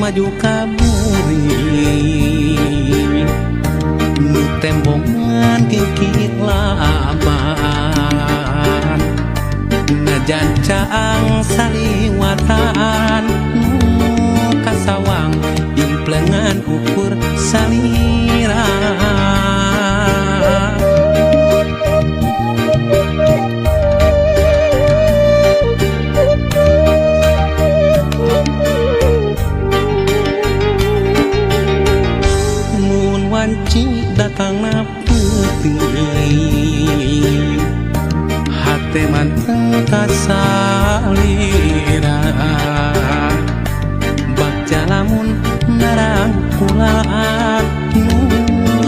Maju ka buri nu tembongan kikit laban, najan caang saliwatan, nu kasawang implengan ukur salira. Mun wanci datangna peuting, hate manteng kasalira. Bagja lamun narangkulan nu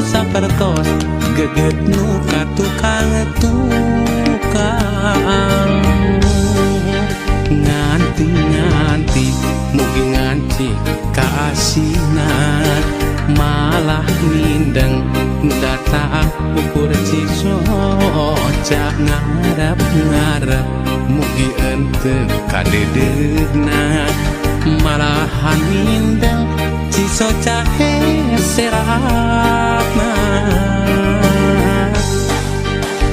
sapertos geget nu ka tukang tukang. Nganti-nganti mugi nganti kaasinan, malah mindeng nu datang ukur cisoca. Ngarep-ngarep mugi ente kadeudeuhna, malahan mindeng cisoca heseratna.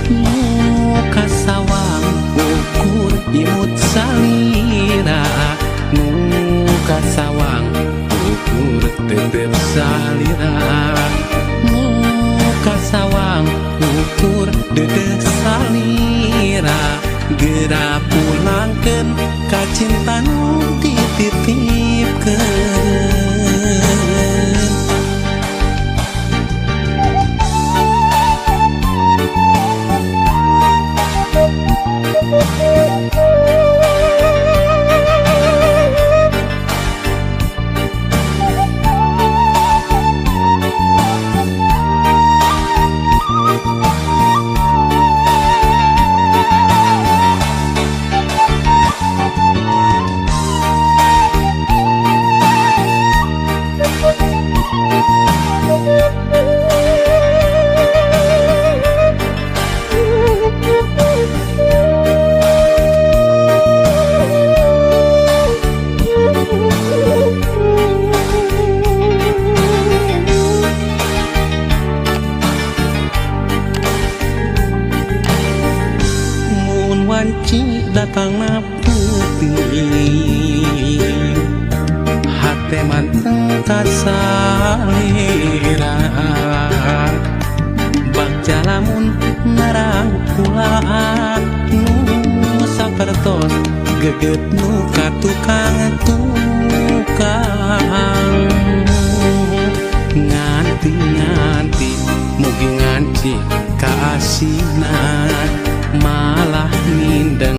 Nu kasawang ukur imut salira, nu kasawang ukur tetep salira, nu kasawang ukur dedeh salira. Geura pulangkeun ka cinta nu dititipkeun. Mun wanci datangna peuting, hate manteng kasalira. Bagja lamun narangkulan nu sapertos geget nu ka tukang tukang. Nganti-nganti mugi nganti kaasinan, malah mindeng.